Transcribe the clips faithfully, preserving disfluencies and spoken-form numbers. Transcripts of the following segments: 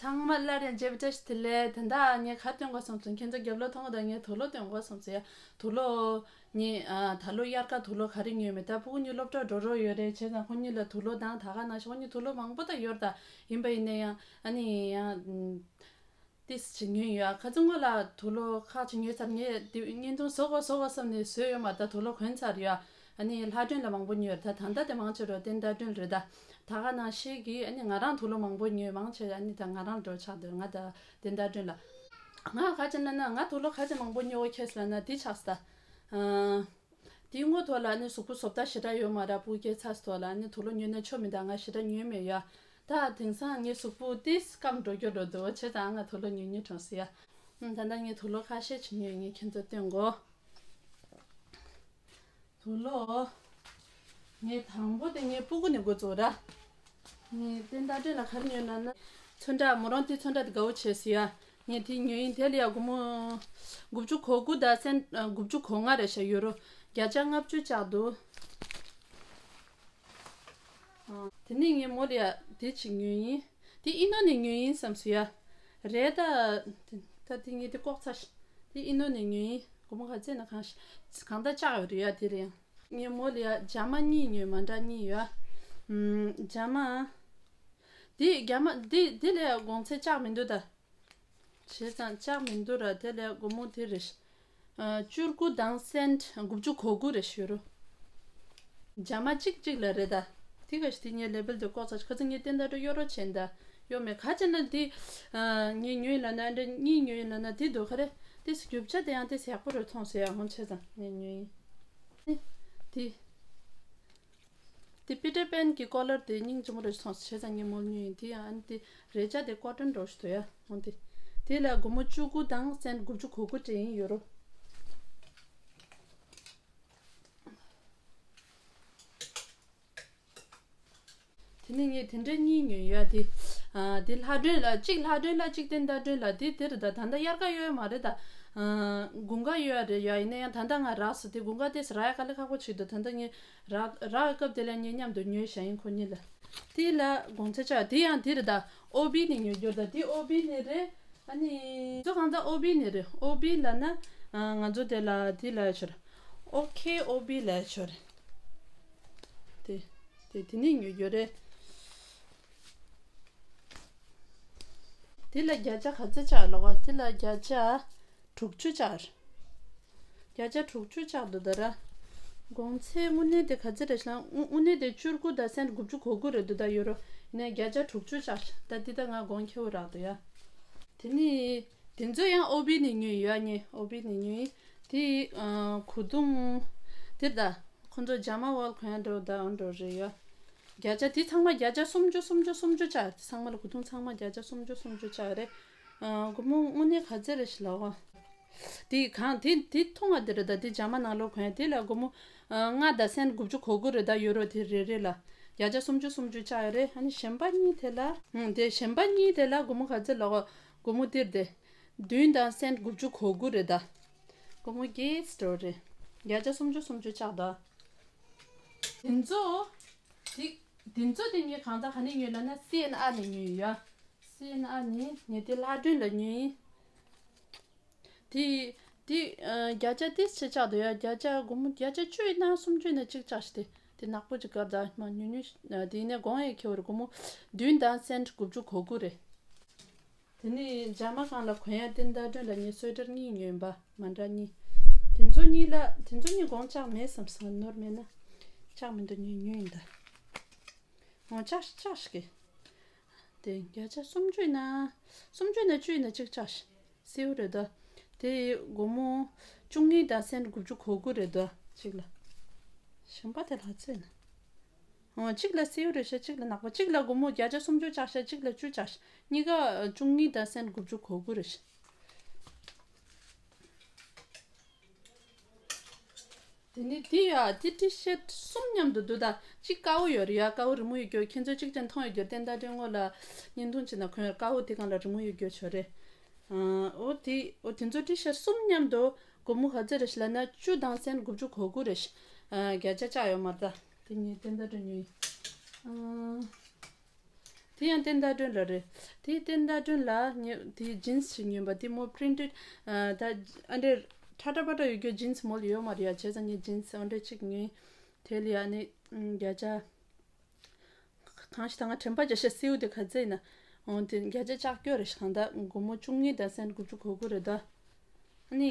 ཚང་མ་སླར་ཡང་མཇལ་བའི་བཀྲ་ཤིས་བདེ་ལེགས། ད་ལྟ་ངས་ག་རེ་སྟོན་དགོས་བསམ་སོང་། ཁྱེད་ཚོ་རྒྱབ་ལོགས་མཐོང་གི་འདུག་ངས་དུག་ལོག་སྟོན་དགོས་བསམ་སོང་ཡ། དུག་ལོག་ངས་ཨ་ད་ལོ་དབྱར་ཁ་དུག་ལོག་ག་རེ་ཉོས་མེད། ད་ཕྲུ་གུ་གཉིས་སློབ་གྲྭ་འགྲོ་རོགས་ཡོད་རེད། བྱས་ཙང་ཁོ་གཉིས་ལ་དུག་ལོག་དང་ད་ག་ནང་བཞིན་ཁོ་གཉིས་དུག་ལོག་མང་པོ་ད་ཡོད་རེད། ད་ཡིན་པ་ཡིན་ན་ཡང་ཨ་ནི་ཡང་ཏིས་ཅིག་ཉོས་ཡོད། ཁ་ཚོན་ངོ་ལ་དུག་ལོག་ཁག་ཅིག་ཉོས་ཚར། ངས་དེ་བརྙན་ཐུང་བཟོ་དགོས་བཟོ་དགོས་བསམ་ནས་བཟོས་ཡོད་མ་རེད། ད་དུག་ལོག་གོན་ཚར་ཡོད། ཨ་ནི་ལྷ་སྒྲོན་ལ་མང་པོ་ཉོས་རེད། ད་ད་ལྟ་དེ་མང་ཆེ་རོ་ཏན་ཏ་སྒྲོན་རེད། ད་ད་ག་ནང་བཞིན་གྱི་ཨ་ནི་ང་རང་དུག་ལོག་མང་པོ་ཉོས། མང་ཆེ་ཨ་ནི་ད་ང་རང་འགྲོ་ཆགས་འདུག་ང་ད་ཏན་ཏ་སྒྲོན་ལ། ང་ག་ཅི་ལབ་ན་ང་དུག་ལོག་ག་ཅི་མང་པོ་ཉོ་གི་ཁེལ་ལབ་ན་དེ་ཆགས་སོང་ད། ཨ། དེའི་སྔོན་ཐོག་ལ་ནི་གཟུགས་པོ་བཟོ་ལྟ་ཞེ་དྲག་ཡོད་མ་རེད། སྤུ་གུའི་ཚ་ཐོག་ལ་ནི་དུག་ལོག་ཉོས་ན་ཆོ་མི་འདུག་ང་ཞེ་དྲག་ཉོས་མེད་ཡ། ད་དེང་སང་ངའི་གཟུགས་པོ་ཏིས་སྐམ་འགྲོ་རྒྱུ་འགྲོ་འདུག་བྱས་ཙང་ང་དུག་ལོག་ཉོ་ཉོ་གྲོངས་སོང་ཡ། ཨུམ། ད་ལྟ་ངས་དུག་ལོག་ཁ་ཤས་ཅིག་ཉོས། ངས་ཁྱེད་ཚོ་སྟོན་གོ། དུག་ལོག་ངས་དང་པོ་དེ་ངའི་སྤུ་གུ་ནས་འགོ་བཙུགས་ར། ངས་ཏན་ཏ་སྒྲོན་ལ་ག་རེ་ཉོས་ན་ན། ཚོན་ཁྲ་མོ་རང་དེ་ཚོན་ཁྲ་དེ་དགའ་བོ་བྱས་སོང་ཡ། ངས་དེ་ཉོས་ཡིན། དེ་ལ་ཡ་སྒོར་མོ་དགུ་བཅུ་གོ་དགུ་དང་སེན་ཨ་དགུ་བཅུ་གོ་ལྔ་རེད་ཤག་ཡོ་རོ་བརྒྱ་ཆ་ལྔ་བཅུ་ཆགས་འདུག་ཨ། དེ་ནས་ངས་མོ་ལ་ཡ་དེ་ཅིག་ཉོས་ཡིན། དེ་ཨིན་ནོ་ནས་ཉོས་ཡིན་བསམ་སོང་ཡ། རེད་ད། ད་དེ་ངས་དེ་ལྐོག་ཚ་ཤ། དེ་ཨིན་ནོ་ནས་ཉོས་ཡིན། སྒོར་མོ་ག་ཚད་ན་གང་ཤ་གང་ལྟར་ཆག་ཡོད་རེད་ཡ། དེ་རེད་ཡང་། ངས་མོ་ལ་ཡ་རྒྱ་མ་གཉིས་ཉོས། མ་འདྲ་གཉིས་ཡོད། ཨམ། རྒྱ་མ། འདི་རྒྱ་མ་འདི་འདི་ལ་ཡ་གོང་ཚད་ཆག་མི་འདུག་ད། བྱས་ཙང་ཆག་མི་འདུག་ར། དེ་ལ་ཡ་སྒོར་མོ་དེ་རེད། ཨ། བཅུ་དགུ་དང་སེན་དགུ་བཅུ་གོ་དགུ་རེད་ཤོད་རོ། རྒྱ་མ་གཅིག་གཅིག་ལ་རེད་ད། དེ་ག་ཞིག་དེ་ངའི་ལེ་བལ་དེ་ལྐོག་ཚ་ཤ། ཁ་ཚ་ངའི་ཏན་ཏ་སྒྲོན་གཡོ་རོགས་བྱས་ད། གཡོ་མེད། ག་ཅི་ན་དེ། ཨ། ངས་ཉོས་ལབ་ན་འདྲ་གཉིས་ཉོས་ལབ་ན་དེ་འདུག་ག་རེ། དེ་རྒྱུ་ཆ་དེ་ཡང་དེ་ཡག་པོ་རེད་མཐོང་སོང་ཡ། འོང་བྱས་ཙང་ངས་ཉོས་ཡིན། དེ། དེ་པི་ཏར་པན་གྱི་ཀོ་ལར་དེ་སྙིང་རྗེ་མོ་རེད་མཐོང་སོང་། བྱས་ཙང་ངས་མོ་ལ་ཉོས་ཡིན། དེ་ཡང་ཨ་ནི་དེ་རས་ཆ་དེ་ཀོ་ཊོན་འདྲ་བོ་ཞིག་འདུག་ཡ། འོང་དེ། དེ་ལ་སྒོར་མོ་བཅུ་དགུ་དང་སེན་དགུ་བཅུ་གོ་དགུ་སྤྲད་ཡིན་ཡོ་རོ། དེ་ནས་ངས་དེ་འདྲ་གཉིས་ཉོས་ཡ་དེ། ཨ། དེ་ལྷ་སྒྲོན་ལ་གཅིག་ལྷ་སྒྲོན་ལ་གཅིག་ཏན་ཏ་སྒྲོན་ལ་དེ་དེ་རེད་ད། ད་ལྟ་དབྱར་ཁ་ཡོད་མ་རེད་ད། ཨ། དགུན་ཁ་ཡོད་རེད་ཡ། ཡིན་ན་ཡང་ད་ལྟ་ང་རག་སོང་། དེ་དགུན་ཁ་དེ་རག་ཡ་དཀའ་ལས་ཁག་པོ་ཞིག་འདུག་ད་ལྟ་ངས་རག་རག་སྐབས་དེ་ལ་ངས་མཉམ་དུ་ཉོས་བཞག་ཡིན་ཁོ་གཉིས་ལ། དེ་ལ་གོང་ཚད་ཆག་དེ་ཡང་དེ་རེད་ད། ཨོ་བི་ནས་ཉོས་རྒྱུ་རེད་ད། དེ་ཨོ་བི་ནས་རེད། ཨ་ནི། ཚོ་གང་ལྟར་ཨོ་བི་ནས་རེད། ཨོ་བི་ལབ་ན། ཨ། ང་ཚོ་དེ་ལ་དེ་ལབ་ཡ་ཆོག་རེད། ཨོ་ཁེ་ཨོ་བི་ལབ་ཡ་ཆོག་རེད། དེ་དེ་དེ་ནས་ཉོས་རྒྱུ་རེད། དེ་ལ་བརྒྱ་ཆ་ག་ཚོད་ཆག་ལབ་ག་དེ་ལ་བརྒྱ་ཆ་དྲུག་ཅུ་ཆག་རེད། བརྒྱ་ཆ་དྲུག་ཅུ་ཆག་འདུག་ད་ར། གོང་ཚད་དངོས་གནས་དེ་ག་ཚོད་རེད་ཤག་དངོས་དངོས་གནས་དེ་བཅུ་དགུ་དང་སེན་དགུ་བཅུ་གོ་དགུ་རེད་འདུག་ད་ཡོ་རོ། ཡིན་ན་བརྒྱ་ཆ་དྲུག་ཅུ་ཆག་ཤག་ད་འདི་ད་ང་གོང་ཁེ་པོ་རག་འདུག་ཡ། དེ་ནི། དེ་ཚོ་ཡང་ཨོ་བི་ནས་ཉོས་ཡོད་ཨ་ནི། ཨོ་བི་ནས་ཉོས་ཡིན། དེ། ཨ། གོས་ཐུང་། དེ་ད། ཁོ་ཚོ་ཇ་མ་ཝལ་གོན་ཡ་འགྲོ་ད་འགྲོ་རེད་ཡ། བརྒྱ་ཆ་དེ་ཚང་མ་བརྒྱ་ཆ་སུམ་ཅུ་སུམ་ཅུ་སུམ་ཅུ་ཆག་དེ་ཚང་མ་ལ་གོས་ཐུང་ཚང་མ་བརྒྱ་ཆ་སུམ་ཅུ་སུམ་ཅུ་ཆག་རེད། ཨ། སྒོར་མོ་དངོས་གནས་ག་ཚད་རེད་ཤག་ལབ་ག་དེ་གང་དེ་དེ་མཐོང་བ་དེ་རེད་ད། དེ་ཇ་མ་ནང་ལོགས་གོན་ཡ་དེ་ལ་སྒོར་མོ། ཨ། ལྔ་དང་སེན་དགུ་བཅུ་གོ་དགུ་རེད་ད། ཡོ་རོ་དེ་རེ་རེ་ལ་བརྒྱ་ཆ་སུམ་ཅུ་སུམ་ཅུ་ཆག་ཡོད་རེད། ཨ་ནི་གཞན་པ་གཉིས་དེ་ལ། ཨང་། དེ་གཞན་པ་གཉིས་དེ་ལ་སྒོར་མོ་ག་ཚད་ལབ་ག་སྒོར་མོ་དེར་དེ། བདུན་དང་སེན་དགུ་བཅུ་གོ་དགུ་རེད་ད། སྒོར་མོ་བརྒྱད་ཙམ་འགྲོ་རེད། བརྒྱ་ཆ་སུམ་ཅུ་སུམ་ཅུ་ཆག་ད། དེ་ཚོ། དེ་དེ་ཚོ་དེ་ངས་གང་ལྟར་ག་ནས་ཉོས་ལབ་ན་སི་ཨེན་ཨར་ནས་ཉོས་ཡོད་ཡ། སི་ཨེན་ཨར་ནས་ངས་དེ་ལྷ་སྒྲོན་ལ་ཉོས་ཡིན། དེ། དེ། ཨ། བརྒྱ་ཆ་ཏིས་ཆེ་ཆག་འདུག་ཡ། བརྒྱ་ཆ་སྒོར་མོ་བརྒྱ་ཆ་བཅུ་ཡིན་ན་སུམ་ཅུ་ཡིན་ན་གཅིག་ཆག་ཤི་དེ། དེ་ནག་པོ་ཅིག་གར་ད་མ་ཉུང་ཉུང་། དེ་ཡིན་ན་གོང་ཡ་ཁེ་བོར་སྒོར་མོ་བདུན་དང་སེན་དགུ་བཅུ་གོ་དགུ་རེད། དེ་ནས་ཇ་མ་གང་ལ་གོན་ཡ་ཏན་ཏ་སྒྲོན་ལ་ངས་སོ་ཊར་གཉིས་ཉོས་ཡིན་པ། མ་འདྲ་གཉིས། དེ་ཚོ་གཉིས་ལ་དེ་ཚོ་གཉིས་གོང་ཆག་མེད་བསམ་སོང་། ནོར་མེད་ན། ཆག་མི་འདུག་ཉོས་ཉོས་ཡིན་ད། འོ་ཆག་ཆག་ཤི་གི་དེ་བརྒྱ་ཆ་སུམ་ཅུ་ཡིན་ན། སུམ་ཅུ་ཡིན་ན་བཅུ་ཡིན་ན་གཅིག་ཆག་ཤི། སེའུ་རེད་ད། དེ་སྒོར་མོ་བཅུ་གཉིས་དང་སེན་དགུ་བཅུ་གོ་དགུ་རེད་ད། གཅིག་ལ། གཞན་པ་དེ་ལྷག་ཚད་ན། འོ་གཅིག་ལ་སེའུ་རེད་ཤག་གཅིག་ལ་ནག་པོ། གཅིག་ལ་སྒོར་མོ་བརྒྱ་ཆ་སུམ་ཅུ་ཆག་ཤག་གཅིག་ལ་བཅུ་ཆག་ཤག་གཉིས་ཀ་བཅུ་གཉིས་དང་སེན་དགུ་བཅུ་གོ་དགུ་རེད་ཤག་དེ་ནས་དེ་ཡ་དེ་ཊི་ཤར་ཊི་གསུམ་མཉམ་དུ་འདུག་ད། གཅིག་དཀར་པོ་ཡོད་རེད་ཡ། དཀར་པོ་རི་མོ་ཡོད་རྒྱུ། ཁྱེད་ཚོ་གཅིག་ཅན་མཐོང་ཡོད་རྒྱུ། ཏན་ཏ་སྒྲོན་ངོ་ལ་བརྙན་ཐུང་བྱས་ན་གོན། དཀར་པོ་དེ་སྒང་ལ་རི་མོ་ཡོད་རྒྱུ་ཆོ་རེད། ཨ། འོ་དེ། འོ་དེ་ཚོ་ཊི་ཤར་ཊི་གསུམ་མཉམ་དུ་སྒོར་མོ་ག་ཚོད་རེད་ཤག་ལབ་ན་བཅུ་དང་སེན་དགུ་བཅུ་གོ་དགུ་རེད་ཤག་ཨ། བརྒྱ་ཆ་ཆག་ཡོད་མ་རེད་ད། དེ་ངས་ཏན་ཏ་སྒྲོན་ཉོས་ཡིན། ཨ། དེ་ཡང་ཏན་ཏན་ལ་རེད། དེ་ཏན་ཏན་ལ་ཉེ་དེ་ཇིན་སི་ཞིག་ཉོས་པ་དེ་མོ་པི་རིན་ཊེཌ་ད་ཨ་འདྲེ་ཁྲ་ཁྲ་པ་ཏྲ་ཡོད་རྒྱུ་ཇིན་སི་མོ་ལ་ཡོད་མ་རེད་ཡ། བྱས་ཙང་ངས་ཇིན་སི་ཨ་འདྲེ་གཅིག་ཉོས། དེ་ལ་ཡ་ནི་བརྒྱ་ཆ་གང་ཞིག་ད་ང་དྲན་པ་བརྒྱ་ཆ་སེའུ་དེ་ག་ཚད་ཡིན་ན། འོང་དེ་བརྒྱ་ཆ་ལྕགས་སྐྱོ་རེད་ཤག་གང་ལྟར་སྒོར་མོ་བཅུ་གཉིས་དང་སེན་དགུ་བཅུ་གོ་དགུ་རེད་ད། ཨ་ནི་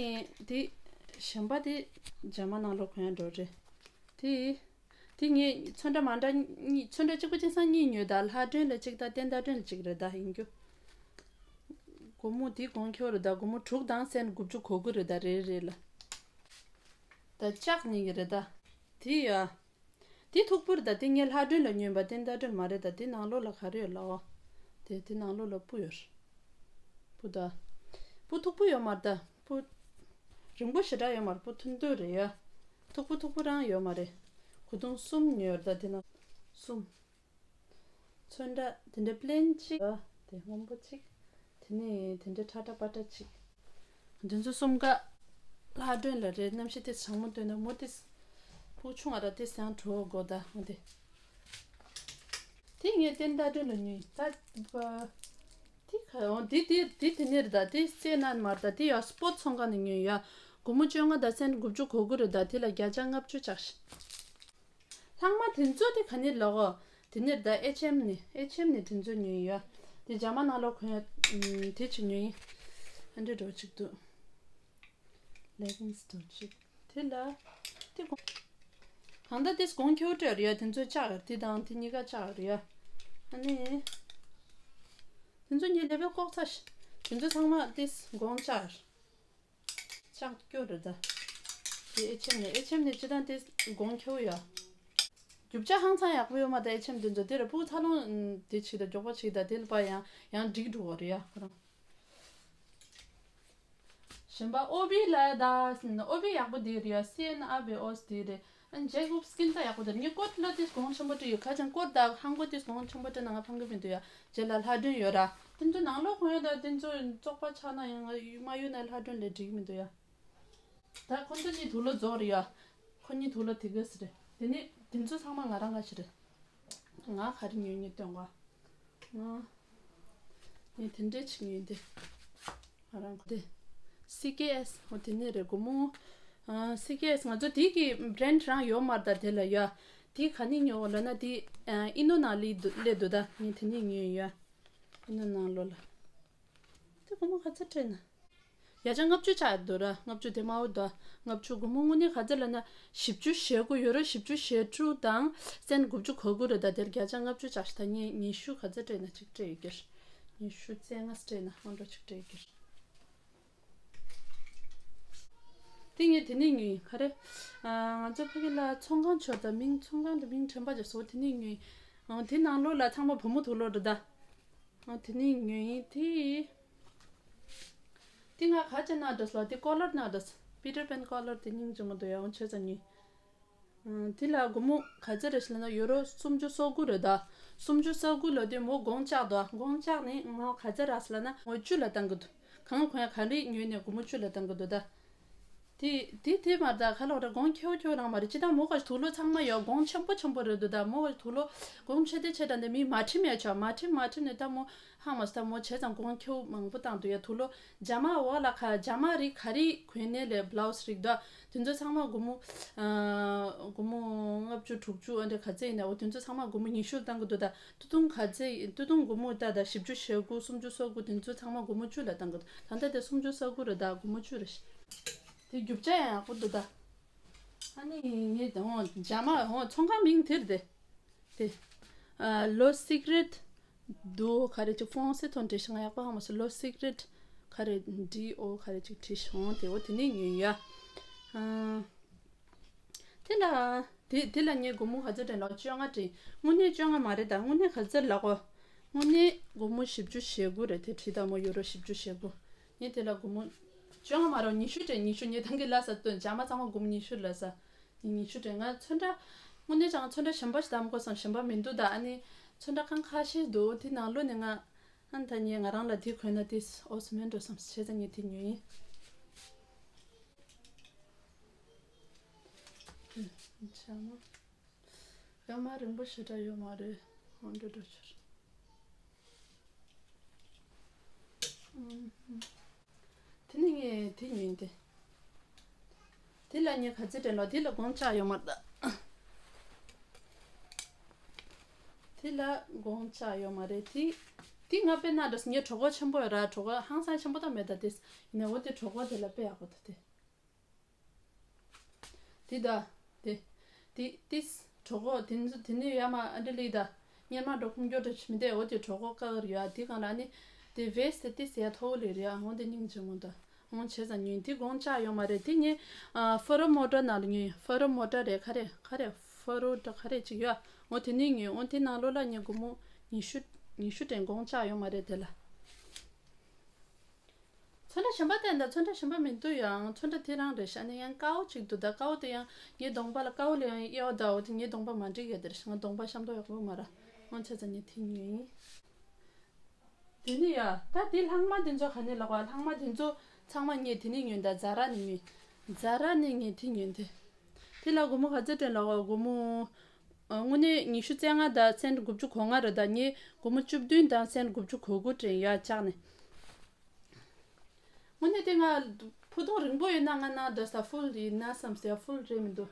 དེ་གཞན་པ་དེ་རྒྱ་མ་ནང་ལོགས་གོན་ཡ་འགྲོ་རེད། དེ་དེ་ངས་ཚོན་ཁྲ་མ་འདྲ་གཉིས་ཚོན་ཁྲ་གཅིག་པ་གཅིག་སང་གཉིས་ཉོས་ད། ལྷ་སྒྲོན་ལ་གཅིག་ད་ཏན་ཏན་སྒྲོན་ལ་གཅིག་རེད་ད་ཡིན་རྒྱུ། སྒོར་མོ་དེ་གོང་ཁེ་པོ་རེད་ད། སྒོར་མོ་དྲུག་དང་སེན་དགུ་བཅུ་གོ་དགུ་རེད་ད། རེ་རེ་ལ་ད་ལྕགས་གཉིས་ཀྱི་རེད་ད། དེ་ཡ། དེ་མཐུག་པོ་རེད་ད། དེ་ངས་ལྷ་སྒྲོན་ལ་ཉོས་པ་ཏན་ཏན་སྒྲོན་མ་རེད་ད། དེ་ནང་ལོགས་ལ་ག་རེ་ཡོད་ལགས། དེ་དེ་ནང་ལོགས་ལ་སྤུ་ཡོད། སྤུ་ད། སྤུ་མཐུག་པོ་ཡོད་མ་རེད་ད། སྤུ་རིང་པོ་ཞེ་དྲག་ཡོད་མ་རེད། སྤུ་ཐུང་ཐུང་རེད་ཡ། མཐུག་པོ་མཐུག་པོ་རང་ཡོད་མ་རེད། གོས་ཐུང་གསུམ་ཉོས་ཡོད་ད། དེ་ནང་གསུམ། ཚོན་ཁྲ་དེ་འདྲ་པི་ལེན་གཅིག་དེ་སྔོན་པོ་གཅིག་དེ་ནས་དེ་འདྲ་ཁྲ་ཁྲ་པ་ཏྲ་གཅིག་འདི་ཚོ་གསུམ་ཀ་ལྷ་སྒྲོན་ལ་རེད། གནམ་གཤིས་དེ་གྲང་མོ་འདུག་ན་མོ་དེ་ཕུག་ཆུང་ང་ར་དེ་སང་གྲོ་དགོ་ད་འོ་དེ། དེ་ངས་ཏན་ཏན་སྒྲོན་ལ་ཉོས་ད། དེ་ག་འོ་དེ་དེ་དེ་དེ་ནས་རེད་ད། དེ་སེ་ན་མར་ད། དེ་ཡ་སྤོ་ཚོང་ཁང་ནས་ཉོས་ཡ། སྒོར་མོ་བཅོ་ལྔ་དང་སེན་དགུ་བཅུ་གོ་དགུ་རེད་ད། དེ་ལ་བརྒྱ་ཆ་ལྔ་བཅུ་ཆགས་ཤག་ལྷག་མ་དེ་ཚོ་དེ་ག་ནས་ལོག་གོ། དེ་ནས་ད་ཨེཆ་ཨེམ་ནས་ཨེཆ་ཨེམ་ནས་དེ་ཚོ་ཉོས་ཡོད། དེ་རྒྱ་མ་ནང་ལོགས་གོན་ཡ་དེ་ཅིག་ཉོས་ཡིན། ཨ་འདྲ་འགྲོ་ཅིག་འདུག་ལེ་གིན་སི་འདྲ་ཅིག་དེ་ལ་དེ་གོ། གང་ལྟར་དེ་གོང་ཁེ་པོ་སྤྲད་རེད་ཡ། དེ་ཚོ་ལྕགས་རེད། དེ་དང་དེ་གཉིས་ཀ་ལྕགས་རེད་ཡ། ཨ་ནི་དེ་ཚོ་ངས་ལེ་བེལ་ལྐོག་ཚ་ཞིག་དེ་ཚོ་ཚང་མ་དེ་གོང་ལྕགས་རེད། ལྕགས་སྐྱོ་རེད་ད། དེ་ཨེ་ཆེམ་ནས་ཨེ་ཆེམ་ནས་སྤྱི་བཏང་དེ་གོང་ཁེ་པོ་ཡོད། རྒྱུ་ཆ་ཧང་སང་ཡག་པོ་ཡོད་མ་ད། ཨེ་ཆེམ་དེ་ཚོ་དེ་ར་སྤུ་གུ་འཚར་ལོངས་དེ་བྱེད་ད་མགྱོགས་པོ་བྱེད་ད་དེ་ལ་པ་ཡང་ཡང་འགྲིག་འགྲོ་བ་རེད་ཡ་ཁོ་རང་། གཞན་པ་ཨོ་བི་ལ་ད་ཨོ་བི་ཡག་པོ་དེ་རེད་ཡ། སི་ཨེན་ཨ་བི་ཨོ་སི་དེ་རེད། ཨན་ཇེ་ཀོབ་སི་ཀིན་ད་ཡག་པོ་དེ་རེད། ངས་ཀོཊ་ལ་དེ་གོང་ཆེན་པོ་སྤྲད་ཡོད། ཁ་ཅང་ཀོཊ་ད་ཧང་གོ་དེ་གོང་ཆེན་པོ་སྤྲད་ན་ང་ཕང་གི་མི་འདུག་ཡ། རྗེས་ལ་ལྷ་སྒྲོན་ཡོད་ར། དེ་ཚོ་ནང་ལོགས་གོན་ཡོད་ད། དེ་ཚོ་བཙོག་པ་ཆགས་ན་ཡང་ང་མ་ཡོད་ན་ལྷ་སྒྲོན་ལས་འགྲིག་མི་འདུག་ཡ། ད་ཁོ་ཚོ་གཉིས་དུག་ལོག་རྫོགས་རེད་ཡ། ཁོ་གཉིས་དུག་ལོག་དེ་ག་ཟེ་རེད། དེ་ནས་དེ་ཚོ་ཚང་མ་ང་རང་ག་ཞིག་རེད། ང་ག་རེ་ཉོས་ཉོས་སྟོན་གོ། ང་ངས་དེ་འདྲས་ཅིག་ཉོས་འདི། ང་རང་གོ་དེ། སི་ཀེ་ཨེས་འོ་དེ་ནས་རེད་སྒོར་མོ། སི་ཀེ་ཨེས་ང་ཚོ་དེ་གི་བྷི་རེན་ཌི་རང་ཡོད་མ་རེད་ད། དེ་ལ་ཡ། དེ་ག་ནས་ཉོ་ལབ་ན་དེ་ཨིན་ནོ་ནང་ལས་འདུག་ལས་འདུག་ད། ངས་དེ་ནས་ཉོས་ཡ། ཨིན་ནོ་ནང་ལོ་ལ། དེ་སྒོར་མོ་ག་ཚོད་སྤྲད་ན། བརྒྱ་ཆ་ལྔ་བཅུ་ཆགས་འདུག་ར། ལྔ་བཅུ་དེ་མ་འོ་ད། ལྔ་བཅུ་སྒོར་མོ་དངོས་གནས་ག་ཚོད་ལབ་ན། བཞི་བཅུ་ཞེ་དགུ་ཡོ་རོ་བཞི་བཅུ་ཞེ་དྲུག་དང་སེན་དགུ་བཅུ་གོ་དགུ་རེད་ད། དེར་བརྒྱ་ཆ་ལྔ་བཅུ་ཆགས་ཤག་ད་ངས་ཉི་ཤུ་ག་ཚོད་སྤྲད་ན་གཅིག་སྤྲད་ཡོད་ཀྱི་རེད། ཉི་ཤུ་རྩ་ལྔ་སྤྲད་ན་ཨོ་འགྲོ་གཅིག་སྤྲད་ཡོད་ཀྱི་རེད། དེ་ངས་དེ་ནས་ཉོས་ཡིན་ག་རེ། ང་ཚོ་ཕ་གི་ལ་ཚོང་ཁང་ཆོག་ད། མིང་ཚོང་ཁང་དུ་མིང་དྲན་པ་ཅིག་སོང་། དེ་ནས་ཉོས་ཡིན། དེ་ནང་ལོགས་ལ་ཚང་མ་བུ་མོ་དུག་ལོག་རེད་ད། ཨ་དེ་ནས་ཉོས་ཡིན་དེ། དེ་ང་ག་ཅི་ན་འདྲ་ལ་དེ་ཀོ་ལར་ན་འདྲ། པི་ཏར་པན་ཀོ་ལར་དེ་སྙིང་རྗེ་མོ་འདུག་ཡ། འོ་ཆོས་ཚ་ཉོས། དེ་ལ་སྒོར་མོ་ག་ཚོད་རེད་ལབ་ན་ཡོ་རོ་སུམ་ཅུ་སོ་དགུ་རེད་ད། སུམ་ཅུ་སོ་དགུ་ལོ་དེ་མོ་དགོང་ལྕགས་འདུག་དགོང་ལྕགས་ནི་ངོ་ག་ཚོད་རག་ལབ་ན་ངོ་བཅུ་ལ་བཏང་གི་འདུག་གང་གོན་ཡ་ག་རེ་ཉོས་ནས་སྒོར་མོ་བཅུ་ལ་བཏང་གི་འདུག་ད། དེ་དེ་དེ་མ་རེད་ད། ག་ལ་བ་རེད། གོང་ཁེ་པོ་ཁེ་པོ་རང་མ་རེད། ཅི་ད་མོ་ག་དུག་ལོག་ཚང་མ་ཡོད། གོང་ཆེན་པོ་ཆེན་པོ་རེད་འདུག་ད། མོ་ག་དུག་ལོག་གོང་ཆེ་དེ་ཆེ་དྲགས་འདི་མི་མ་ཁྲིམས་ཡ་ཆོག་མ་ཁྲིམས་མ་ཁྲིམས་ནས་ད་མོ་ཧང་མ་སི་ད་མོ་བྱས་ཙང་གོང་ཁེ་པོ་མང་པོ་བཏང་འདུག་ཡ། དུག་ལོག་རྒྱ་མ་འོག་ལ་ཁ་རྒྱ་མ་རིགས་ག་རེ་གོན་ནས་ལས་བླའོ་སི་རིགས་འདུག་དེ་ཚོ་ཚང་མ་སྒོར་མོ་ཨ་སྒོར་མོ་ལྔ་བཅུ་དྲུག་ཅུ་ཨ་འདྲ་ག་ཚད་ཡིན་ན་འོ་དེ་ཚོ་ཚང་མ་སྒོར་མོ་ཉི་ཤུ་བཏང་གི་འདུག་ད། སྟོད་ཐུང་ག་ཚད་སྟོད་ཐུང་སྒོར་མོ་ད་ད་བཞི་བཅུ་ཞེ་དགུ་སུམ་ཅུ་སོ་དགུ་དེ་ཚོ་ཚང་མ་སྒོར་མོ་བཅུ་ལ་བཏང་གི་འདུག་ད་ལྟ་དེ་སུམ་ཅུ་སོ་དགུ་རེད་ད། སྒོར་མོ་བཅུ་རེད། དེ་རྒྱུ་ཆ་ཡང་ཡག་པོ་འདུག་ད། ཨ་ནི་ངས་དེ་འོང་རྒྱ་མ་འོང་ཚོང་ཁང་མིང་དེར་དེ། དེ། ཨ་ལོ་སི་ཀི་རེཊ་དུ་ག་རེ་ཅིག་ཧྥོང་སི་ཐོན་བྲིས་ཤག་ང་ཡག་པོ་ཧ་མ་སོང་། ལོ་སི་ཀི་རེཊ་ག་རེ་ཌི་ཨོ་ག་རེ་ཅིག་བྲིས་ཤག་འོང་དེ་འོ་དེ་ནས་ཉོས་ཡ། ཨ། དེ་ལ་དེ་དེ་ལ་ངས་སྒོར་མོ་ག་ཚོད་སྤྲད་ལགས། བཅོ་ལྔ་སྤྲད། དངོས་གནས་བཅོ་ལྔ་མ་རེད་ད། དངོས་གནས་ག་ཚོད་ལགས་གོ། དངོས་གནས་སྒོར་མོ་བཞི་བཅུ་ཞེ་དགུ་རེད། དེ་བྲིས་ད་མོ་ཡོ་རོ་བཞི་བཅུ་ཞེ་དགུ། ངས་དེ་ལ་སྒོར་མོ་བཅོ་ལྔ་མ་རེད། ཉི་ཤུ་སྤྲད། ཉི་ཤུ། ངས་ད་གིན་ལབ་ས་སྟོན། རྒྱ་མ་ཚང་མ་སྒོར་མོ་ཉི་ཤུ་ལབ་ས། ངས་ཉི་ཤུ་སྤྲད། ང་ཚོན་ཁྲ་དངོས་གནས་ཀྱང་ཚོན་ཁྲ་གཞན་པ་ཞིག་བདམས་དགོས་བསམ། གཞན་པ་མི་འདུག་ད། ཨ་ནི་ཚོན་ཁྲ་ཁང་ཁ་ཤས་འདུག་དེ་ནང་ལོགས་ནས་ང་ཨ་ནི་ད་ངས་ང་རང་ལ་དེ་གོན་ན་དེ་ཨོ་སི་མེད་འགྲོ་བསམ་བྱས་ཙང་ངས་དེ་ཉོས་ཡིན། ཨ་ནི་ཡ་མ་རིང་པོ་ཞེ་དྲག་ཡོད་མ་རེད། འོ་འདྲ་འགྲོ་ཆོག་དེ་ནི་ངས་དེ་ཉོས་ཏེ། དེ་ལ་ངས་ག་ཚོད་སྤྲད་ལོ། དེ་ལ་དགོངས་འཆར་ཡོད་མ་རེད་ད། དེ་ལ་དགོངས་འཆར་ཡོད་མ་རེད་དེ། དེ་ང་དཔེར་ན་འདྲ་ངའི་གྲོད་ཁོག་ཆེན་པོ་ཡོད་ར། གྲོད་ཁོག་ཧང་སང་ཆེན་པོ་ད་མེད་ད་དེ། ཡིན་ནའི་འོ་དེ་གྲོད་ཁོག་དེ་ལ་དཔེ་ཡག་པོ་ད་དེ། དེ་ད། དེ། དེ་ཏིས་གྲོད་ཁོག་དེ་ཚོ་དེ་ནས་ཡར་མར་ཨ་འདྲ་ལི་ད། གཉེར་མ་འགྲོ་ཁུམ་སྐྱོར་འདྲ་མི་འདུག་འོ་དེ་གྲོད་ཁོག་དཀར་ཡོད་དེ་གང་ལ་ནི། དེ་བེས་དེ་ཏིས་ཡ་མཐོ་བོ་ལི་རེད་ཨ། འོ་དེ་སྙིང་རྗེ་མོ་ད། འོ་བྱས་ཙང་ཉོས་དེ་དགོངས་འཆར་ཡོད་མ་རེད་དེ་ངས། ཨ་ཧྥ་རོ་མོ་ཊ་ནང་ལ་ཉོས། ཧྥ་རོ་མོ་ཊ་རེད་ག་རེ་ག་རེ་ཧྥ་རོ་འདྲ་ག་རེ་ཅིག་ཡོད་ཨ། འོ་དེ་ནས་ཉོས། འོ་དེ་ནང་ལོགས་ལ་ངས་སྒོར་མོ་ཉི་ཤུ་ཉི་ཤུ་སྤྲད། དགོངས་འཆར་ཡོད་མ་རེད་དེ་ལ། ཚོན་ཁྲ་གཞན་པ་བསྟན་ད་ཚོན་ཁྲ་གཞན་པ་མི་འདུག་ཡང་ཚོན་ཁྲ་དེ་རང་རེད་ཤག་ནི་ཡང་དཀར་པོ་གཅིག་འདུག་ད་དཀར་པོ་དེ་ཡང་ངའི་གདོང་པ་ལ་དཀར་པོ་ལ་ཡང་གཡས་པ་ད་འོ་དེ་ངའི་གདོང་པ་མ་འགྲིག་ཡ་དེ་རེད་ཤག་ང་གདོང་པ་ཤམ་ཐབས་ཡག་པོ་མ་ར། འོ་བྱས་ཙང་ངས་དེ་ཉོས་ཡིན། དེ་ནི་ཡ་ད་དེ་ལྷག་མ་དེ་ཚོ་ག་ནས་ལབ་པ། ལྷག་མ་དེ་ཚོ་ཚང་མ་ངས་དེ་ནས་ཉོས་ད། ཛ་ར་ནས་ཉོས། ཛ་ར་ནས་ངས་དེ་ཉོས་དེ། དེ་ལ་སྒོར་མོ་ག་ཚོད་སྤྲད་ལབ་པ། སྒོར་མོ། ཨ་དངོས་གནས་ཉི་ཤུ་རྩ་ལྔ་དང་སེན་དགུ་བཅུ་གོ་ལྔ་རེད་ད། ངས་སྒོར་མོ་བཅུ་བདུན་དང་སེན་དགུ་བཅུ་གོ་དགུ་སྤྲད་ཡ་བཅག་ནས། དངོས་གནས་དེ་ང་ཕུ་ཐུང་རིང་པོ་ཡོད་ན་ང་ན་འདྲ་ས་ཧྥུལ་ཡིན་ན་བསམ་སོང་ཡ། ཧྥུལ་རེད་མི་འདུག་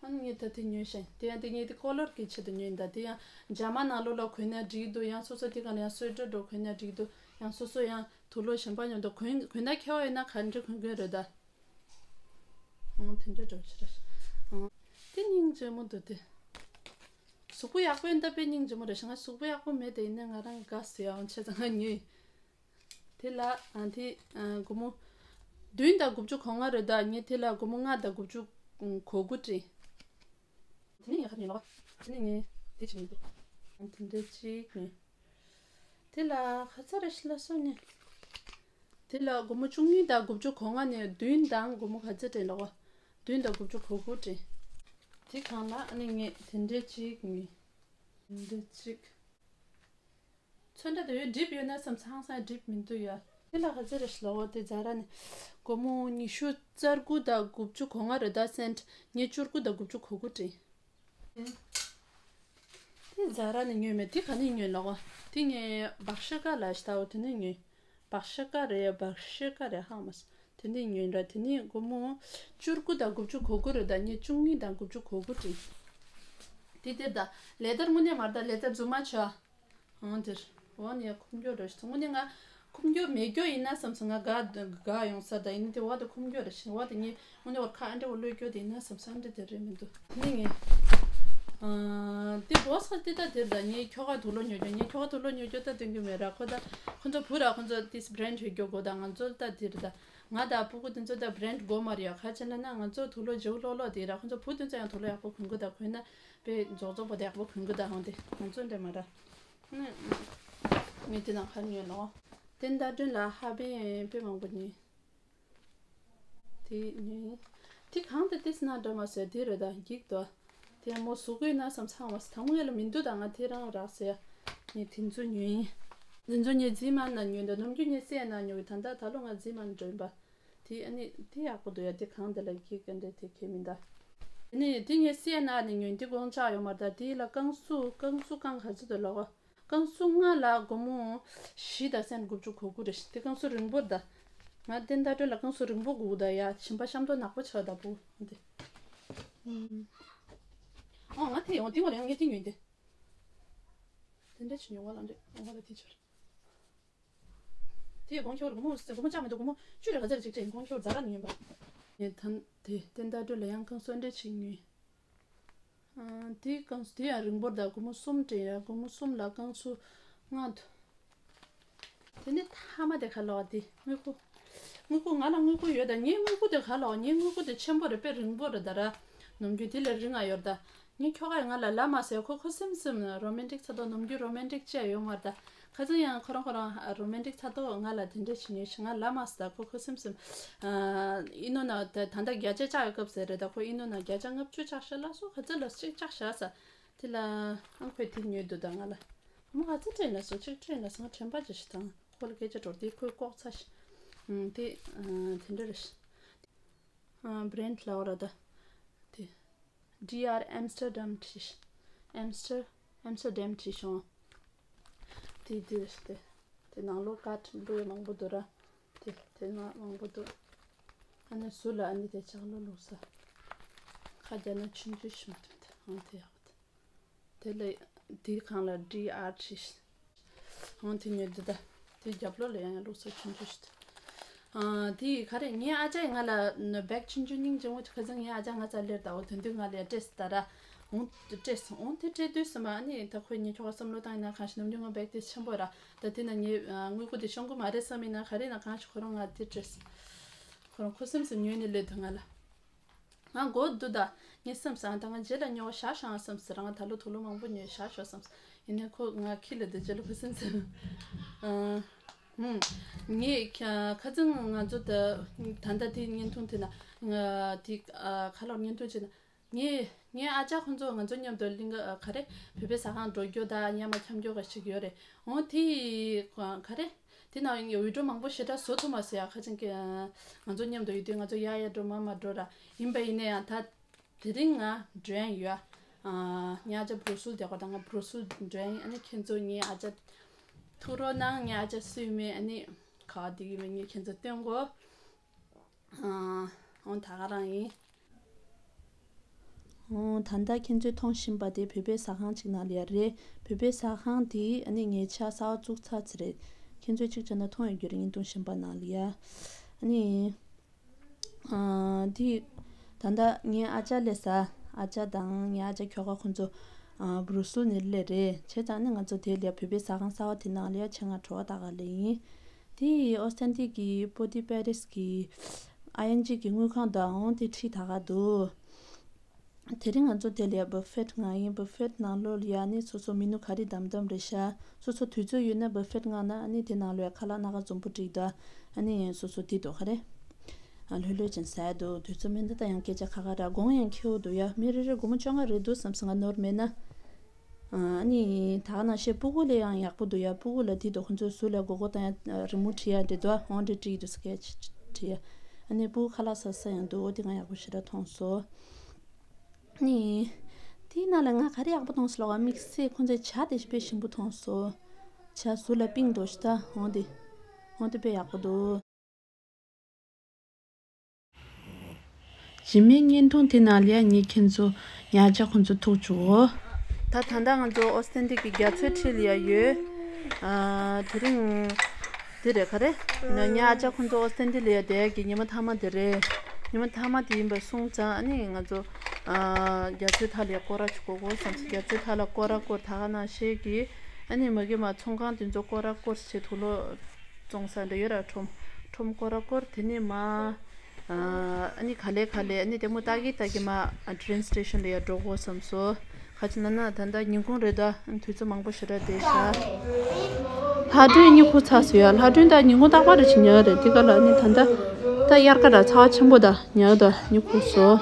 ཨ་ནི་ངས་ད་དེ་ཉོས་ཤག་དེ་ཡང་དེ་ངས་དེ་ཀོ་ལར་གྱི་ཆེད་དུ་ཉོས་ཡིན་ད། དེ་ཡང་ཇ་མ་ནང་ལོགས་ལ་གོན་ན་འགྲིག་འདུག་ཡང་སོ་སོ་དེ་ག་ལ་ཡང་སུ་ཝེ་ཊར་འདྲ་གོན་ན་འགྲིག་འདུག་ཡང་སོ་སོ་ཡང་དུག་ལོག་གཞན་པ་མཉམ་དུ་གོན་གོན་ན་ཁྱད་པར་ཡོད་ན་ག་འདྲ་གོན་གོན་རེད་ད། ཨང་དེ་འདྲ་འདྲ་ཅིག་རེད། ཨང་དེ་སྙིང་རྗེ་མོ་འདུག་དེ། གཟུགས་པོ་ཡག་པོ་ཡིན་ད་དཔེ་སྙིང་རྗེ་མོ་རེད་ཤག་ང་གཟུགས་པོ་ཡག་པོ་མེད་དེ་ཡིན་ན་ང་རང་དགའ་ཟེར་ཡ། འོ་བྱས་ཙང་ང་ཉོས། དེ་ལ་ཨ་དེ་ཨ་སྒོར་མོ་བདུན་དང་དགུ་བཅུ་གོ་ལྔ་རེད་ད། ངས་དེ་ལ་སྒོར་མོ་ལྔ་དང་དགུ་བཅུ་གོ་དགུ་སྤྲད། དེ་ནས་ངས་ག་རེ་ཉོས་ལབ་པ། དེ་ནས་ངས་དེ་ཅིག་ཉོས་ཏེ། ཨ་དེ་འདྲ་ཅིག་ཉོས། དེ་ལ་ག་ཚོད་རེད་ལབ་སོང་ནས། དེ་ལ་སྒོར་མོ་བཅུ་གཉིས་དང་དགུ་བཅུ་གོ་ལྔ་ནས་བདུན་དང་སྒོར་མོ་ག་ཚོད་སྤྲད་ལབ་པ། བདུན་དང་དགུ་བཅུ་གོ་དགུ་སྤྲད། དེ་གང་ལ་ཨ་ནི་ངས་དེ་འདྲ་ཅིག་ཉོས། དེ་འདྲ་ཅིག་ཚོན་ཁྲ་དེ་ཡོད་འགྲིབ་ཡོད་ན་བསམ་ཚང་སང་འགྲིབ་མི་འདུག་ཡ། དེ་ལ་ག་ཚོད་རེད་ལབ་པ། དེ་ཛ་ར་ནས་སྒོར་མོ་ཉི་ཤུ་རྩ་དགུ་དང་དགུ་བཅུ་གོ་ལྔ་རེད་ད། སེན་ངས་བཅུ་དགུ་དང་དགུ་བཅུ་གོ་དགུ་སྤྲད། དེ་ཛ་ར་ནས་ཉོས་མེད། དེ་ག་ནས་ཉོས་ལབ་པ། དེ་ངས་བག་ཤ་ཀ་ལ་ཞིག་ད་འོ་དེ་ནས་ཉོས། བག་ཤ་ཀ་རེད། བག་ཤ་ཀ་རེད་ཧ་མ་སོང་། དེ་ནས་ཉོས་འདྲ། དེ་ནས་སྒོར་མོ་བཅུ་དགུ་དང་དགུ་བཅུ་གོ་དགུ་རེད་ད། ངས་བཅུ་གཉིས་དང་དགུ་བཅུ་གོ་དགུ་སྤྲད། དེ་དེར་ད་ལེ་དར་དངོས་གནས་མ་རེད་ད། ལེ་དར་རྫུན་མ་བྱས། འོང་དེར། འོ་ནས་ཁུམ་སྐྱོ་འདྲ་ཞིག་དངོས་གནས་ང་ཁུམ་སྐྱོ་མེད་སྐྱོ་ཡིན་ན་བསམ་སོང་། ང་དགའ་དགའ་ཡོང་ས་ད་ཡིན་དེ་འོ་དེ་ཁུམ་སྐྱོ་འདྲ་ཞིག་འོ་དེ་ངས་དངོས་གནས་འོ་ཁ་ཨ་འདྲ་འོ་ལོས་སྐྱོ་དེ་ཡིན་ན་བསམ་སོང་། ཨ་འདྲ་དེ་རེད་མི་འདུག་དེ་ནས་ངས་ཨ་དེ་བོ་ས་དེ་ད་དེར་ད་ངས་ཁྱོ་ག་དུག་ལོག་ཉོ་རྒྱུ། ངས་ཁྱོ་ག་དུག་ལོག་ཉོ་རྒྱུ་ད་སྟོན་རྒྱུ་མེད་ར། ཁོ་ད་ཁོ་ཚོ་བུ་ར་ཁོ་ཚོ་དེ་བྷ་རེན་ཌི་ཡོད་རྒྱུ་དགོས། ད་ང་ཚོ་ད་དེར་ད་ང་ད་ཕྲུ་གུ་དེ་ཚོ་ད་བྷ་རེན་ཌི་དགོས་མ་རེད་ཡ། ག་ཅི་ལབ་ན་ང་ཚོ་དུག་ལོག་བརྗེ་པོ་ལོག་ལོག་དེ་ར། ཁོ་ཚོ་བུ་དེ་ཚོ་ཡང་དུག་ལོག་ཡག་པོ་གོན་གི་ད། གོན་ན་དཔེ་རྫོགས་རྫོགས་པོ་དེ་ཡག་པོ་གོན་གི་ད། འོང་དེ་ང་ཚོ་འདྲ་མ་ར། ངས་དེ་ནང་ཁར་ཉོས་ལོ། དེ་ཟླ་སྒྲོན་ལ་ཧ་པན་དཔེ་མང་པོ་ཉོས། དེ་ཉོས། དེ་གང་དུ་ཏིས་ན་འདྲ་མ་ཟེར་དེ་རེད་ད་འགྱིག་ཏོ། དེ་མོ་གཟུགས་པོའི་ན་བསམ་ཚང་བ་ཟེར་དང་མོ་ཡ་ལ་མི་འདུག་ད་ང་དེ་རང་རག་ཟེར། ངས་དེ་ཚོ་ཉོས་ཡིན། དེ་ཚོ་ངས་རྫི་མ་ན་ཉོས་འདུག་ནམ་རྒྱུན་ངས་སེ་ན་ཉོ་གི་ད་ད་ད་ལོ་ང་རྫི་མ་ན་འདྲ་ཡིན་པ། དེ་ཨ་ནི་དེ་ཡག་པོ་འདུག་ཡ། དེ་གང་དེ་ལ་གི་ག་འདྲ་དེ་ཁེ་མི་འདའ། ཨ་ནི་དེ་ངས་སི་ཨེན་ཨར་ནས་ཉོས། དེ་དགོངས་འཆར་ཡོད་མ་རེད་ད། དེ་ལ་རྐང་གསུམ་རྐང་གསུམ་རྐང་ག་ཚོད་འདུག་ལབ་གོ། རྐང་གསུམ་ལྔ་ལ་སྒོར་མོ་བཞི་དང་སེན་དགུ་བཅུ་གོ་དགུ་རེད། དེ་རྐང་གསུམ་རིང་པོ་རེད་ད། ང་དེ་ཟླ་སྒྲོན་ལ་རྐང་གསུམ་རིང་པོ་དགོས་ད་ཡ། ཞིམ་པ་ཤམ་ཐོག་ནག་པོ་ཆགས་ད་བུ་འདི། ཨོ་ང་དེ་ཡོང་དེ་ངོ་ལ་ཡང་ངས་དེ་ཉོས་ཏེ། དེ་འདྲ་ཅི་ཉོ་བ་ལ་འདྲ་ང་ལ་དེ་ཆོར། དེའི་གོང་ཁྱོར་སྒོར་མོ་སྒོར་མོ་བཅག་མི་འདུག་སྒོར་མོ་བཅུ་རེ་ག་ཚོད་ཅིག་སྤྲད་ཡིན། གོང་ཁྱོར་ཛ་ར་ནས་ཡིན་པ། ངས་ད་དེ་ཏན་ཏན་སྒྲོལ་ལ་ཡང་རྐང་སོན་འདྲེ་ཅིག་ཉོས། ཨ་དེའི་རྐང་དེ་ཡང་རིང་པོར་ད་སྒོར་མོ་གསུམ་སྤྲད་ཡ། སྒོར་མོ་གསུམ་ལ་རྐང་སོན་ལྔ་འདུག་དེ་ནས་མཐའ་མ་དེ་ག་ལོག་དེ་དངུལ་ཁུག་དངུལ་ཁུག་ང་ལ་དངུལ་ཁུག་ཡོད་ད། ངའི་དངུལ་ཁུག་དེ་ག་ལོག་ངའི་དངུལ་ཁུག་དེ་ཆེན་པོ་རེད། དཔེ་རིང་པོ་རེད་ད་ར། ནམ་རྒྱུན་དེ་ལས་རིང་ང་ཡོད་ད། ངའི་ཁྱོ་ག་ཡིས་ང་ལ་ལབ་མ་ཟེར། ཁོ་ཁོ་སེམས་སེམས་རོ་མན་ཊིག་ཚ་ཏོག་ནམ་རྒྱུན་རོ་མན་ཊིག་བྱས་ཡོད་མ་རེད་ད། ཁ་སང་ཡང་ཁོ་རང་ཁོ་རང་རོ་མན་ཊིག་ཚ་ཏོག་ང་ལ་དེ་འདྲས་བྱེད་ཉེན་ཞིག་ང་ལབ་མ་ཟེར་ད། ཁོ་ཁོ་སེམས་སེམས་ཨ་ཨི་ནོ་ན་ད་ད་ལྟ་བརྒྱ་ཆ་བཅག་ཡོད་སྐབས་ཟེར་རེད་ད། ཁོ་ཨི་ནོ་ན་བརྒྱ་ཆ་ལྔ་བཅུ་བཅག་ཤག་ལབ་སོང་། ག་ཚོད་ལ་ཅིག་བཅག་ཤག་ཟེར། དེ་ལ་ཨང་ཁོས་དེ་ཉོས་འདུག་ད་ང་ལ། ཁོ་མོ་ག་ཚོད་སྤྲད་ན་སོང་། ཅིག་སྤྲད་ན་སོང་། ང་དྲན་པ་ཅིག་ཞིག་དང་ཁོ་ལ་སྐད་ཆ་དྲོར་དེ་ཁོས་ལྐོག་ཚ་ཞིག་ཨང་དེ་ཨ་དེ་འདྲ་རེད། ཨ་བྷ་རེན་ཌི་ལབ་ར་ད། དེ་ཌི་ཨར་ཨེམ་སི་ཊར་ཌམ་བྲིས། ཨེམ་སི་ཊར་ཨེམ་སི་ཊར་ཌམ་བྲིས་བྱུང་། དེ་དེ་རེད་དེ། དེ་ནང་ལོགས་ཀར་འགྲོ་ཡ་མང་པོ་འདུག་ར། དེ་དེ་ནང་མང་པོ་འདུག་ཨ་ནི་ཟུར་ལ་ཨ་ནི་དེ་ལྕགས་ལོ་བླུགས་ས། ཁ་རྒྱ་ན་ཆུང་ཆུང་ཞིག་མ་ཐོན་ཏེ་ཨང་དེ་ཡག་པོ་དེ། དེ་ལ་དེའི་སྒང་ལ་ཌི་ཨར་ཆེ་ཤི། ཨང་དེ་ཉོས་འདི་ད། དེ་རྒྱབ་ལོགས་ལ་ཡང་ཡང་བླུགས་ས་ཆུང་ཆུང་ཞིག་ཨ་དེ་ག་རེ་ངའི་ཨ་ཅག་ཡིས་ང་ལ་བེག་ཆུང་ཆུང་སྙིང་རྗེ་མོ་ཁ་སང་ངའི་ཨ་ཅག་ང་རྩར་སླེབས་ད་འོ་དོན་དུ་ང་ལ་སྤྲད་ད་ར། འོང་སྤྲད་སོང་། འོང་དེ་སྤྲད་དུས་སུ་མ་ཨ་ནི་ད་ཁོས་ངས་ཁྱོ་ག་བསམ་བློ་བཏང་ཡིན་ན་གང་ཞིག་ནམ་རྒྱུན་ང་བེག་དེ་ཆེན་པོ་ར། ད་དེ་ན་ངས་དངུལ་སྒོར་དེ་ཤོང་གི་མ་རེད་བསམ་ཡིན་ན་ག་རེ་ན་གང་ཞིག་ཁོ་རང་ང་དེ་སྤྲད་སོང་། ཁོ་རང་ཁོ་སེམས་སུ་ཉོས་ནས་སླེབས་འདུག་ང་ལ། ང་མགོ་བསྡུ་ད། ངས་བསམ་སོང་ད་ང་རྗེས་ལ་ཉོ་བ་བཞག་བཞག་བསམ་སོང་ར། ང་ད་ལོ་དུག་ལོག་མང་པོ་ཉོས་བཞག་ཞོག་བསམ་སོང་། ཡིན་ནའི་ཁོ་ང་ཁྱི་ལ་འདི་རྗེས་ལ་ཁོ་སེམས་སུ། ཨ། ཧུམ། ངས་ཁ་ཁ་སང་ང་ཚོ་ད་ད་ལྟ་དེ་བརྙན་ཐུང་དེ་ན་ང་དེ་ཨ་ཁ་ལོར་བརྙན་ཐུང་བྱས་ན། ངས་ངའི་ཨ་ཅག་ཁོང་ཚོ་ང་ཚོ་མཉམ་དུ་གླིང་ག་ག་རེ་བོད་པའི་ཟ་ཁང་འགྲོ་རྒྱུ་དང་ཉལ་མ་འཁྱམ་རྒྱུ་ག་ཞིག་ཡོད་རེད། འོ་དེ་ག་རེ་དེ་ན་ཡང་འུར་སྒྲོག་མང་པོ་ཞེ་དྲག་བཟོ་ཐུབ་མ་སོང་ཡ། ཁ་ཅིག་གི་ང་ཚོ་མཉམ་དུ་ཡོད་དུས་ང་ཚོ་ཡར་ཡར་འགྲོ་མར་མར་འགྲོ་ར་ཡིན་པ་ཡིན་ན་ཡང་ད་དེ་རིང་ང་འགྲོ་ཡ་ཡོད། ཨ་ངའི་ཨ་ཅག་བྷུ་རུ་སུལ་བསྡད་ཀྱི་ཡོད་ད། ང་བྷུ་རུ་སུལ་འགྲོ་ཡ་ཡིན། ཨ་ནི་ཁྱེད་ཚོ་ངའི་ཨ་ཅག་ཐུག་རོགས་གནང་། ངའི་ཨ་ཅག་སུ་ཡིན་མིན་ཨ་ནི་ག་བ་དེ་ཡིན་མིན་ངས་ཁྱེད་ཚོ་སྟོན་གོ། ཨ་འོ་ད་ག་རང་ཡིན། འོ་ད་ལྟ་ཁྱེད་ཚོས་མཐོང་བཞིན་པ་དེ་བོད་པའི་ཟ་ཁང་ཅིག་ནང་ལ་ཡ་རེད། བོད་པའི་ཟ་ཁང་དེ་ཨ་ནི་ཉེ་ཆར་གསར་པ་བཙུགས་ཚར་ཚར་རེད། ཁྱེད་ཚོས་གཅིག་བྱས་ན་མཐོང་ཡོད་རྒྱུ་རེད། བརྙན་ཐུང་གཞན་པ་ནང་ལ་ཡ། ཨ་ནི། ཨ་དེ། ད་ལྟ་ངའི་ཨ་ཅག་སླེབས་ས། ཨ་ཅག་དང་ངའི་ཨ་ཅག་ཁྱོ་ག་ཁོང་ཚོ་ཨ་བྷུ་རུ་སུལ་ནས་སླེབས་རེད། བྱས་ཙང་ནི་ང་ཚོ་དེ་ལ་བོད་པའི་ཟ་ཁང་གསར་པ་དེ་ནང་ལ་ཡ་ཆེད་མངགས་བྲོ་བ་ལྟ་ག་སླེབས་ཡིན། དེ་ཨོ་སྟན་ཏི་གི་པོ་ཏི་པེ་རིས་གི་ཨ་ཨེན་ཇི་གི་དངུལ་ཁང་དུའང་དེ་ཁྲིད་ད་ག་འདུག་དེ་རིང་ང་ཚོ་དེ་ལ་ཡ་བུ་ཕེཊ་མངགས་ཡིན། བུ་ཕེཊ་ནང་ལོགས་ལ་ཡ་ནི་སོ་སོ་མི་ནུ་ག་རེ་བདམས་བདམས་རེད་ཤག་སོ་སོ་དུས་ཚོད་ཡོད་ན་བུ་ཕེཊ་མངགས་ན་ཨ་ནི་དེ་ནང་ལོགས་ཡ་ཁ་ལག་སྣ་ཁ་འཛོམས་པོ་བསྒྲིགས་འདུག་ཨ་ནི་སོ་སོ་དེ་འདུག་ག་རེ། ཨ་ལྷོད་ལྷོད་ཅན་ཟ་ཡ་འདུག་དུས་ཚོད་མི་འདུག་ད་ཡང་སྐད་ཆ་ཁ་ཁ་ར་དགོང་ཡང་ཁེའུ་འདུག་ཡ། མི་རེ་རེ་སྒོར་མོ་བཅོ་ལྔ་རེད་འདུག་བསམ་སོང་། ང་ནོར་མེད་ན། ཨ་ནི་ད་ག་ནང་བཞིན་སྤུ་གུ་ལ་ཡང་ཡག་པོ་འདུག་ཡ། སྤུ་གུ་ལ་དེ་འདུག་ཁོང་ཚོའི་ཟུར་ལ་མགོ་སྐོར་བཏང་ཡ་རི་མོ་བྲིས་ཡ་འདྲ་འདུག་ཨ་འོང་འདྲ་བྲིས་འདུག་སྐད་ཆ་བྲིས་ཡ། ཨ་ནི་སྤུ་གུ་ཁ་ལག་ཟ་ས་ཡང་འདུག་འོ་དེ་ང་ཡག་པོ་ཞེ་དྲག་མཐོང་སོང་། ཨ་ནི། དེའི་ནང་ལ་ང་ག་རེ་ཡག་པོ་མཐོང་སོང་ལབ་ན་དམིགས་བསལ་ཁོང་ཚོའི་ཇ་དེ་དཔེ་ཞིམ་པོ་མཐོང་སོང་། ཇ་ཟུར་ལ་པིང་འདུག་ཤི་ད་འོང་དེ། འོང་དེ་དཔེ་ཡག་པོ་འདུག་རྗེས་མའི་བརྙན་ཐུང་དེ་ནང་ལ་ཡ་ངས་ཁྱེད་ཚོ་ཉ་ཆ་ཁོང་ཚོ་ཐུག་བཅུག་འོ། ད་ད་ལྟ་ང་ཚོ་ཨོ་སྟན་ཏི་གི་རྒྱ་མཚོའི་འཁྲིས་ལ་ཡ་ཡོད། ཨ་དེ་རིང་། དེ་རེད་ག་རེ། ཉ་ཆ་ཁོང་ཚོ་ཨོ་སྟན་ཏི་ལ་ཡ་བསྡད་ཀྱི་ཉི་མ་མཐའ་མ་དེ་རེད། ཉི་མ་མཐའ་མ་དེ་ཡིན་པ་སོང་ཙང་ཨ་ནི་ང་ཚོ། ཨ་རྒྱ་མཚོའི་མཐའ་ལ་ཡ་སྐོར་ར་ཅིག་འགྲོ་དགོས་བསམ་སོང་། རྒྱ་མཚོའི་མཐའ་ལ་སྐོར་ར་སྐོར་ད་ག་ནང་བཞིན་གྱི། ཨ་ནི་མ་གི་མ་ཚོང་ཁང་དེ་ཚོ་སྐོར་ར་སྐོར་བྱས་དུག་ལོག་བཙོང་ས་འདྲ་ཡོད་ར། ཁྲོམ་ཁྲོམ་སྐོར་ར་སྐོར་དེ་ནས་མ། ཨ་ནི་ག་ལེ་ག་ལེ་ཨ་ནི་ལྟད་མོ་ལྟ་གི་ལྟ་གི་མ་ཨ་ཊེན་སི་ཊེ་ཤན་ལ་ཡ་འགྲོ་དགོས་བསམ་སོང་། ག་ཅི་ན་ན་ད་ལྟ་ཉིན་གུང་རེད་ད། དུས་ཚོད་མང་པོ་ཞེ་དྲག་བསྡད་ཤག་ལྷ་སྒྲོན་གཉིད་ཁུག་ཚར་སོང་ཡ། ལྷ་སྒྲོན་ད་ཉིན་གུང་རྟག་པར་རེ་བཞིན་ཉལ་རེད། དེ་ག་ལ་ཨ་ནི་ད་ལྟ་ད་དབྱར་ཁ་ར་ཚ་བ་ཆེན་པོ་ད་ཉལ་ད་གཉིད་ཁུག་སོང་།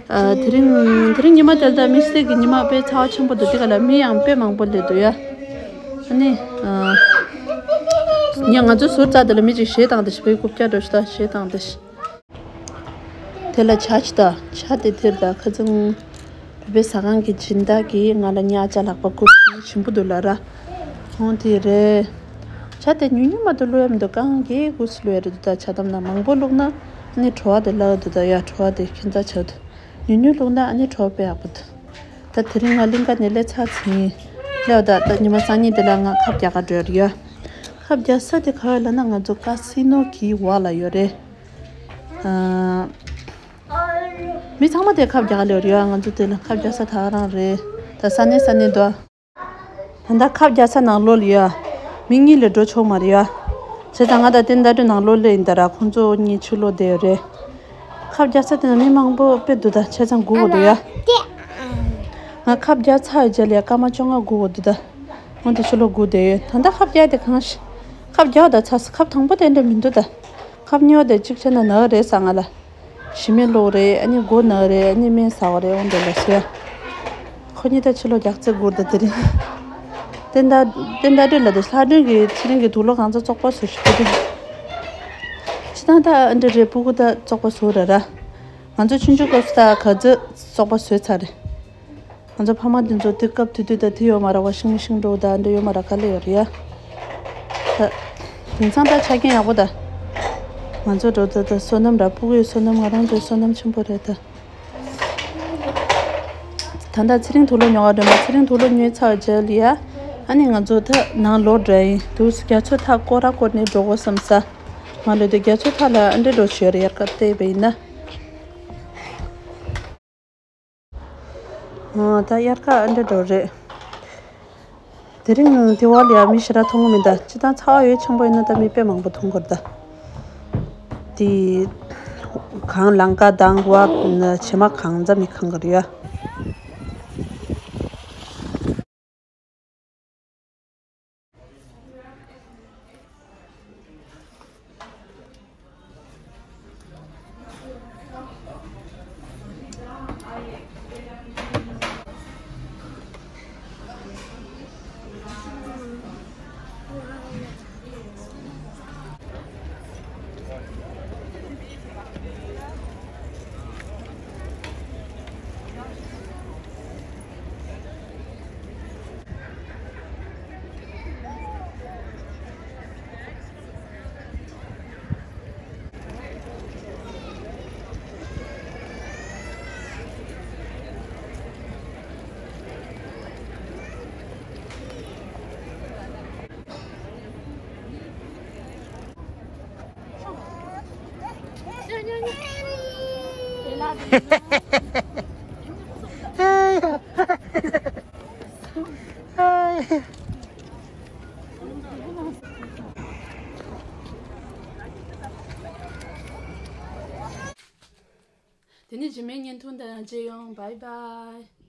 ཨ་དེ་རིང་དེ་རིང་ཉི་མ་དེ་ལ་ད་དམིགས་བསལ་གྱི་ཉི་མ་དཔེ་ཚ་བ་ཆེན་པོ་འདུག་དེ་ག་ལ་མི་ཡང་དཔེ་མང་པོ་སླེབས་འདུག་ཡ། ཨ་ནི། ཨ། ཉ་ང་ཚོ་ཟུར་རྩ་དེ་ལ་མི་ཅིག་གཞས་བཏང་དེ་ཞིག་བོད་རྐུབ་བཀྱག་འགྲོ་ཞིག་ད་གཞས་བཏང་དེ་ཞིག་དེ་ལ་ཇ་ཅིག་ད་ཇ་དེ་དེར་ད་ཁ་ཚང་བོད་པའི་ཟ་ཁང་གི་སྦྱིན་བདག་གིས་ང་ལ་ཉ་ཅ་ལག་པ་བསྐུར་ཞིམ་པོ་འདུག་ལབ་ར། ཧོང་དེ་རེད། ཇ་དེ་ཉུང་ཉུང་མ་གཏོགས་བླུག་ཡ་མི་འདུག་རྐང་གི་དགུ་སུ་བླུག་ཡ་རེད་འདུག་ད་ཇ་དམ་ན་མང་པོ་བླུགས་ན་ཨ་ནི་བྲོ་བ་དེ་བརླག་འདུག་ད་ཡ་བྲོ་བ་དེ་ཁྱད་མཚར་ཆགས་འདུག་ཉུང་ཉུང་བླུགས་ན་ཨ་ནི་བྲོ་བ་དཔེ་ཡག་པོ་འདུག་ད་དེ་རིང་ང་གླིང་ག་ནས་སླེབས་ཚར་ཟིན། སླེབས་ད་ད་ཉི་མ་སང་ཉིན་དེ་ལ་ང་ཁབ་རྒྱག་ག་འགྲོ་ཡ་རེད་ཡ། ཁབ་རྒྱག་ས་དེ་ག་བ་ལབ་ན་ང་ཚོ་ཀ་སི་ནོ་གི་འོག་ལ་ཡོད་རེད། ཨ། མི་ཚང་མ་དེ་ཁབ་རྒྱག་ག་སླེབས་ཡ་རེད་ཡ། ང་ཚོ་དེ་ལ་ཁབ་རྒྱག་ས་ད་ག་རང་རེད། ད་ས་གནས་ས་གནས་འདུག་ད་ལྟ་ཁབ་རྒྱག་ས་ནང་ལོགས་ལ་ཡ། མི་གཉིས་ལས་འགྲོ་ཆོག་མ་རེད་ཡ། བྱས་ཙང་ང་ད་ལྟ་ཟླ་སྒྲོན་ནང་ལོགས་སླེབས་ཡིན་ད་ར། ཁོང་ཚོ་གཉིས་ཕྱི་ལོགས་བསྡད་ཡོད་རེད། ཁབ་རྒྱག་ས་དེ་ན་མི་མང་པོ་དཔེ་འདུག་ད་བྱས་ཙང་སྒུག་དགོས་འདུག་ཡ། ང་ཁབ་རྒྱག་ཚར་བའི་རྗེས་ལ་ཡ་སྐར་མ་བཅོ་ལྔ་སྒུག་དགོས་འདུག་ད། འོན་ཏེ་ཕྱི་ལོགས་སྒུག་བསྡད་ཡོད། ད་ལྟ་ཁབ་རྒྱག་དེ་གང་ཤེས། ཁབ་རྒྱག་ད་ཚར་སོང་། ཁབ་དང་པོ་དེ་འདྲ་མི་འདུག་ད། ཁབ་གཉིས་པ་དེ་གཅིག་བྱས་ན་ན་གི་རེད་ཟེར་ང་ལ། ཞི་མི་བླུགས་རེད། ཨ་ནི་སྒོ་ན་གི་རེད། ཨ་ནི་སྨན་ཟ་དགོས་རེད། འོ་འདྲ་ལབ་སོང་ཡ། ཁོ་གཉིས་ད་ཕྱི་ལོགས་རྒྱག་རྩེ་སྒུག་ད་དེ་རིང་། དེ་འདྲ་དེ་འདྲ་འདྲ་ལ་དེ་ལྷ་སྒྲོན་གྱིས་ཚེ་རིང་གི་དུག་ལོག་གང་ཚ་བཙོག་པ་བཟོས་ཤིག་དེ་རིང་། ཕྱི་ནང་ད་ཨ་འདྲ་རེད། སྤུ་གུ་ད་བཙོག་པ་བཟོ་ར་ར། ང་ཚོ་ཆུང་ཆུང་སྐབས་སུ་ད་ག་ཚོད་བཙོག་པ་བཟོས་ཚར་རེད། ང་ཚོ་ཕ་མ་དེ་ཚོ་དེ་སྐབས་དེ་དུས་ད་དེ་ཡོད་མ་ར་ཝ་ཤིང་མེ་ཤིན་འགྲོ་ད་འདྲ་ཡོད་མ་ར་ག་ལེ་ཡོད་རེད་ཡ། ད་དེང་སང་ད་ཆ་རྐྱེན་ཡག་པོ་ད། ང་ཚོ་འགྲོ་ད་ད་སོ་ནམ་འདྲ་ཕྲུ་གུའི་སོ་ནམ་ང་རང་ཚོའི་སོ་ནམ་ཆེན་པོ་རེད་ད། ད་ལྟ་ཚེ་རིང་དུག་ལོག་ཉོ་ག་འགྲོ་ན། ཚེ་རིང་དུག་ལོག་ཉོས་ཚར་རྗེས་ལ་ཡ། ཨ་ནི་ང་ཚོ་ད་ནང་ལོག་འགྲོ་ཡིན་འདུག་རྒྱ་མཚོ་ཐག་སྐོར་ར་སྐོར་ནས་འགྲོ་དགོས་བསམ་ས། ང་ལོས་དེ་རྒྱ་མཚོ་ཐག་ལ་ཨ་འདྲེ་འགྲོ་ཞོར་ཡར་ཀ་བལྟས་པ་ཡིན་ན། ཨ་ད་དབྱར་ཁ་ཨ་འདྲ་འགྲོ་རེད། དེ་རིང་དེ་བ་ལ་ཡ་མི་ཞེ་དྲག་མཐོང་གི་མི་འདུག་སྤྱིར་བཏང་ཚ་བ་ཡོད་ཆེན་པོ་ཡིན་ན་ད་མི་དཔེ་མང་པོ་མཐོང་གི་རེད་ད། དེ་གངས་ལང་ཀ་དང་བ་བྱེ་མ་གང་འཛམ་མི་ཁང་གི་རེད་ཡ། དེ་ནས་རྗེས་མའི་བརྙན་ཐུང་དང་མཇལ་ཡོང་། བྷའི་བྷའི།